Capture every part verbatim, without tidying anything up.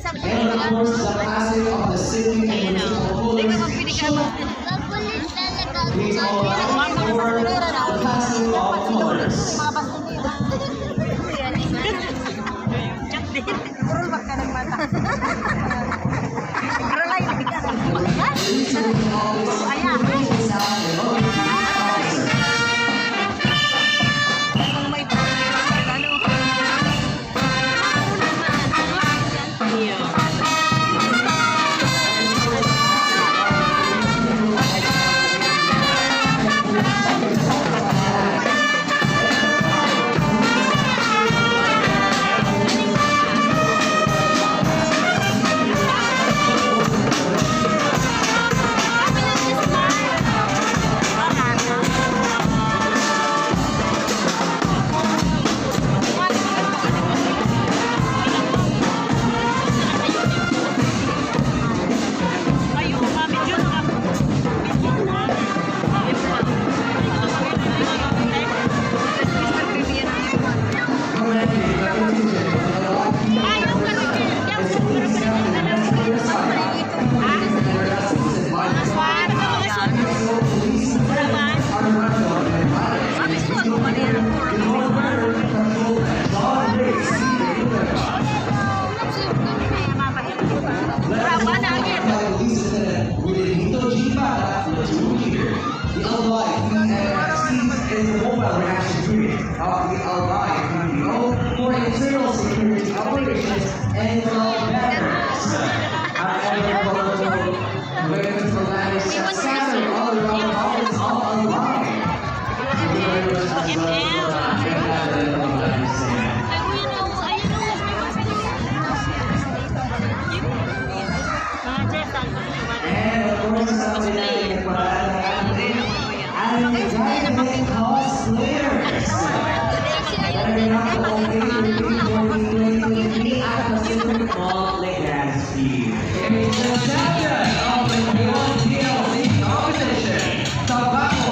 And of course, the passing of the city and municipal colors should be all right for the passing of colors. Puro wag ka nagmata. Aralay, hindi ka. Ayan. Kung may ano. The Albay P M X is the mobile reaction unit of the Albay P P O for internal security operations and call banners. Ang ever colorful weapons providers scattered all around the province of Albay. Thank you very much as well for the And of course, sa pinaka-importante natin, ang Guardian cosplayers. Talaga na po ang Pacific Mall Legazpi. It's the champion of the P L C competition. Tabaco,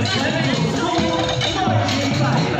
Central School, forty-five.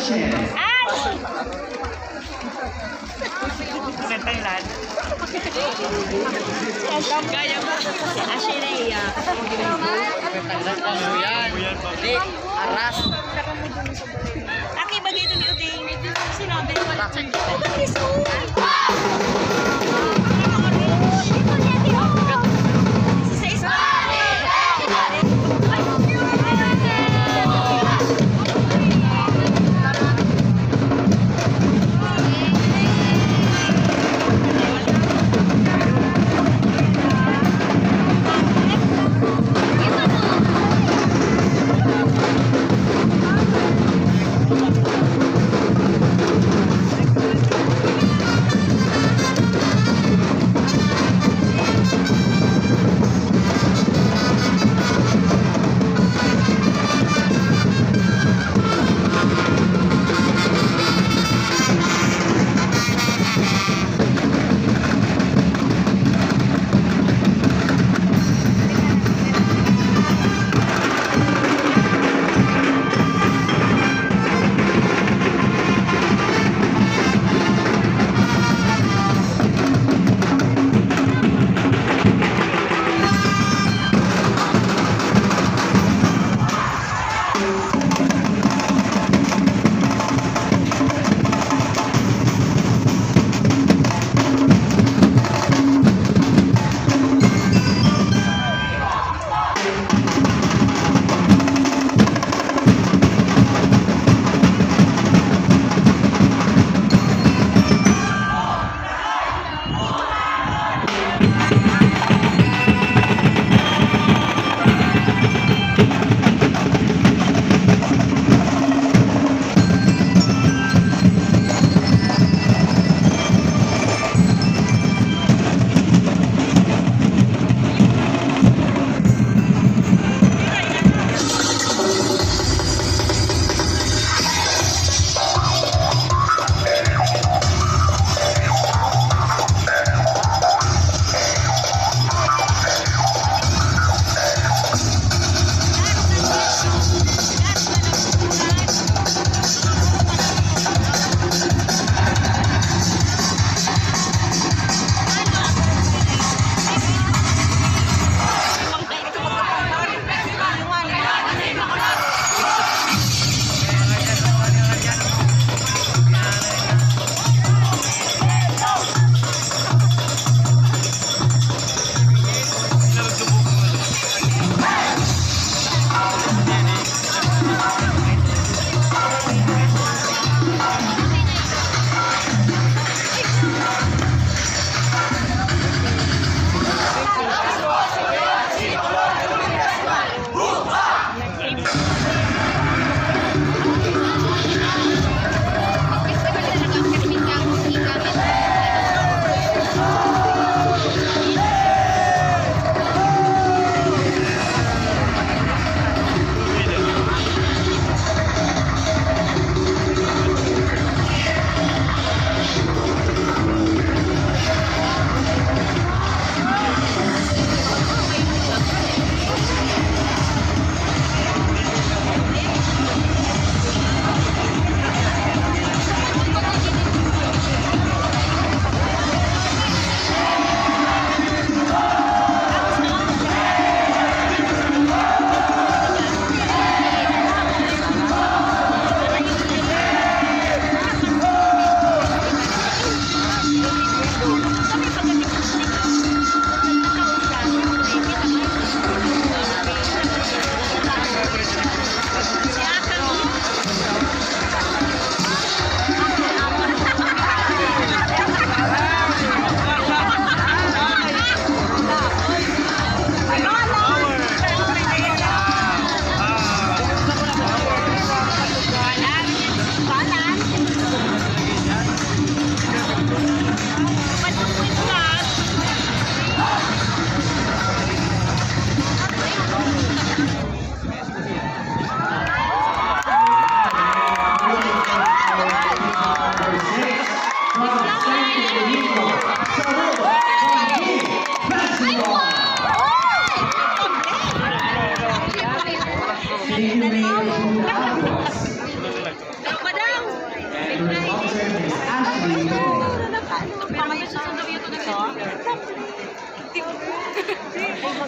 Ay! Kaya ba? Si Ashley na iya. Yan. Di, aras. Aki, bagay ito ni Uding. Sino? Uding. Bakit? Ay, bakit ito?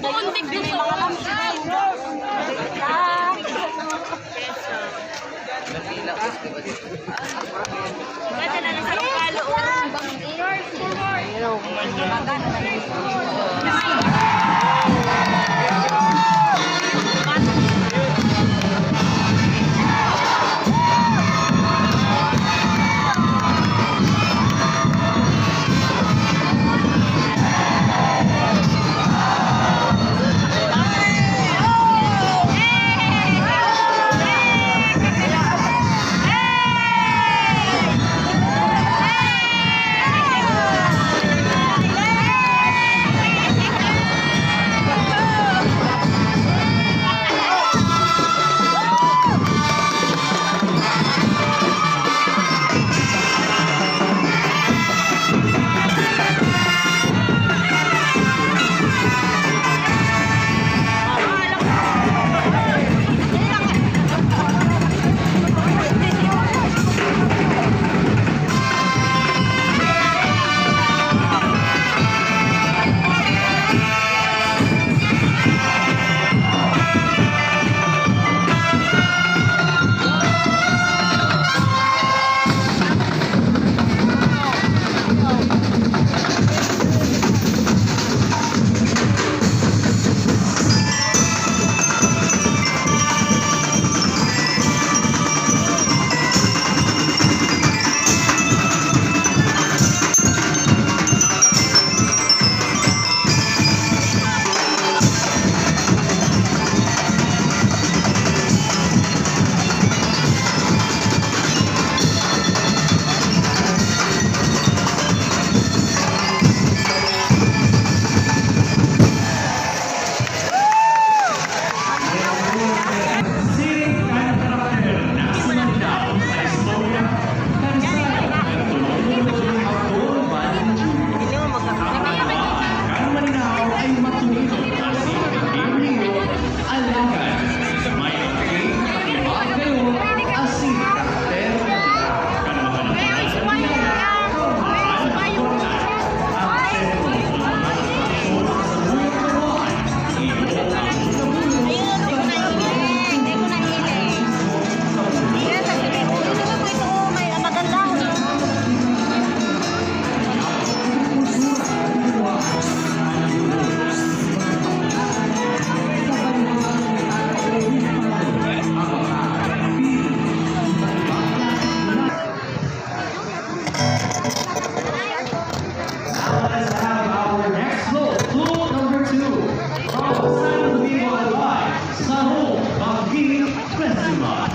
Muntik na sa mga lamsa. Pwede na lang sa palo. Now let's have our next float, float number two, from San Domingo Albay, Sahong Banggi Festival.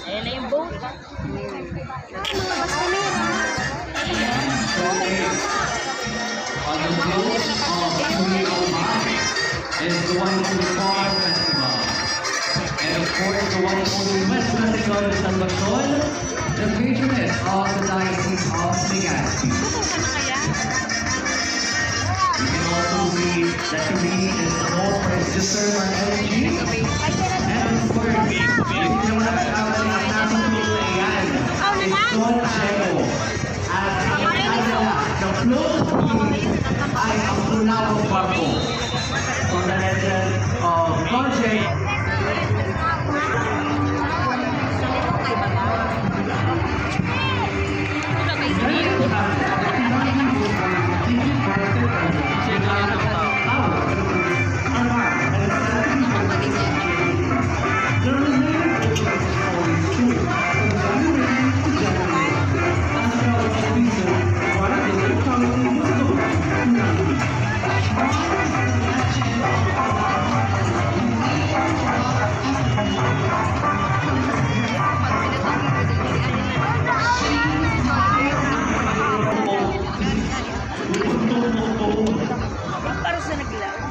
Ayan na yung boat. On the float of San Domingo Albay is the one from the Star Festival. And of course, the one from the West Festival of San Basol, the patroness of the Diocese of Legazpi. You can also see that Cavite is the most registered by L G. And of course, yung pinakamatapos na ang nasa tuloy na yan, is Don Diego. At ang pinakadala, the float ay ang Bulawang Barko. From the legend of Don Diego.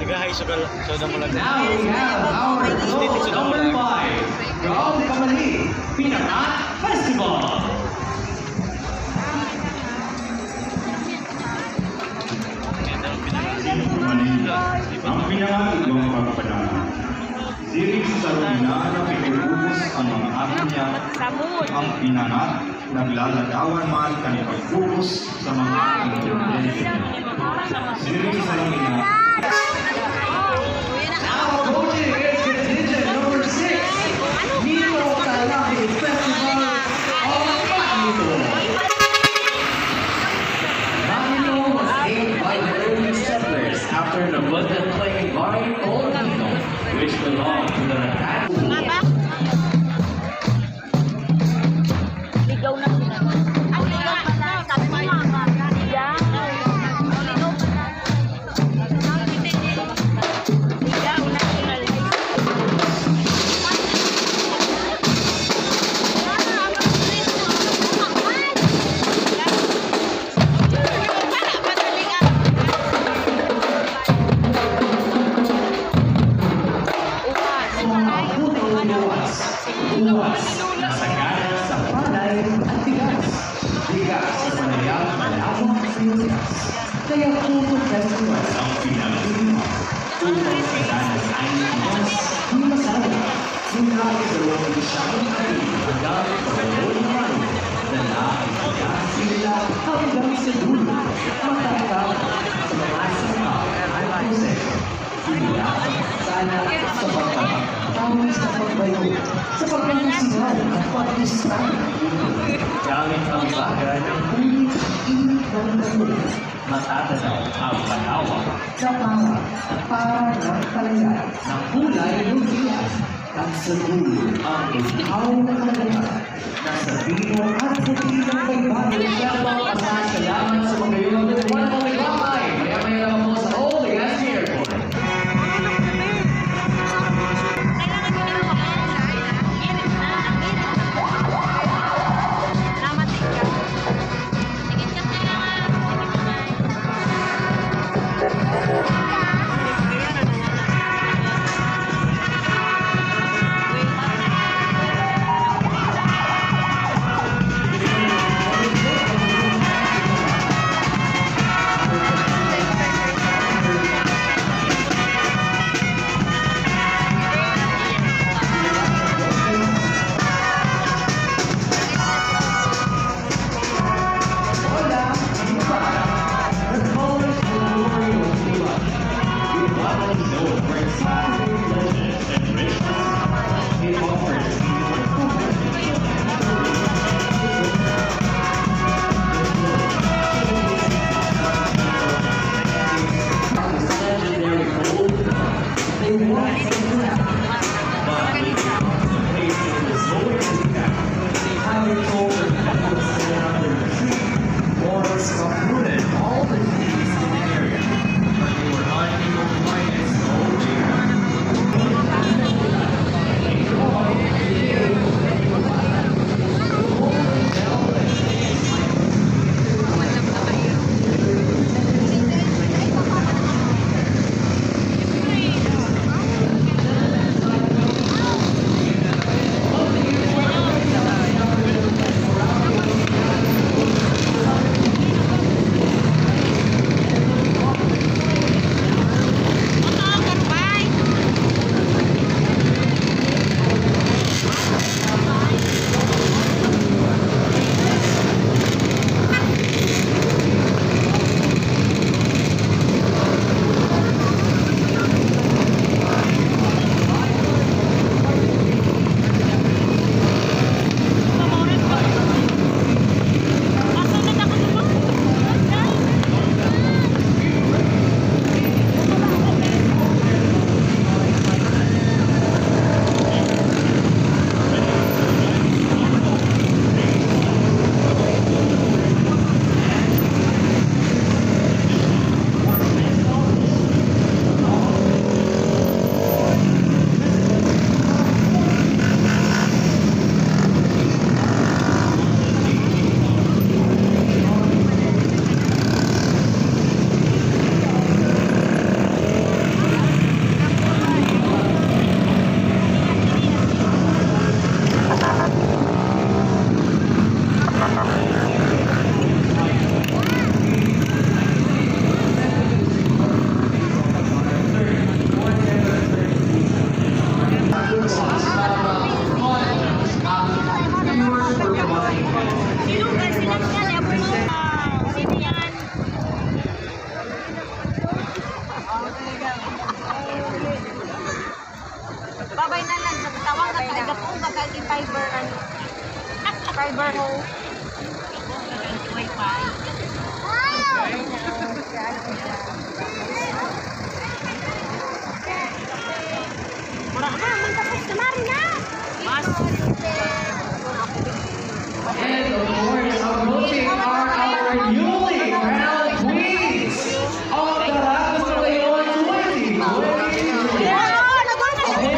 Nag-hi sa kal-, sa damo lang. Now we have our float number five from Kamali Pinaka Festival. Sana pigubos ang mga anak niya, ang pinangat, naglaladawan man kan ipagpugos sa mga ingrediente niya. Siring sa langina. Now approaching is contingent number six, Nino Talahi Festival of Manito. Manito was named by the early settlers after an abundant clay environment called Nino, which belonged to the Ratan. Ligaw na sila. Ay, ligaw pala. Sabi mo nga, ligaw. Ligaw pala. Ligaw na sila. Uwas, uwas na sagana sa palay at bigas. Bigas sa panayam na lamang sa Pilipinas. Kaya Puto Festival ang pinagdiriwang upang sa danas ay mas di masayang. Mula sa dalawang lisyang taon hanggang sa ngayon na lahat ay nila hanggang sa dulo. Matatawag sa mga sangkap at proseso. Simula sa sana sa pagkakataon sa pagbayo, sa pagkakasingaw at pagdusa ng mundo. Gamit ang baga ng uling init ng tayo. Matatanaw ang panawag na para, para ng palayan na kulay lugian. At sa dulo, ang ikaw na kaganahan na sa dino at sa tinang kaibahan. Siya po ang pasasalamat sa mga yun. Wala pong ibabay. Maya-maya lang po sa Old Legazpi Airport. Sinugal, sinanggal, eh, apo mo. Sino yan? Babay na lang, sa tawag na ka, igapuong ka, kay fiber, ano, fiber home. Wi-Fi. Mura na, man tapos na, Mari na. Mas. And of course, approaching are our newly crowned queens of the Raffles of Leon twenty twenty-three. Aboard, of course, the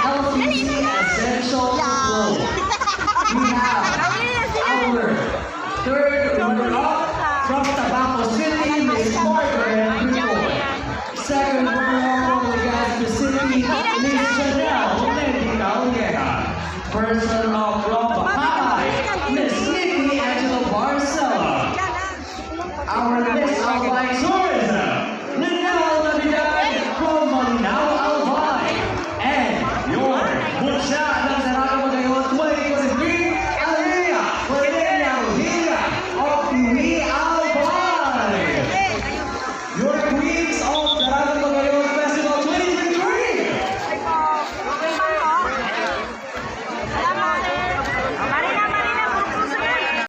L C C Essential Football. We have our third runner-up from Tabaco City, Miss Margaret Ripoy. Second runner-up from Legazpi City, Miss Chanel Mendical Guerra. First runner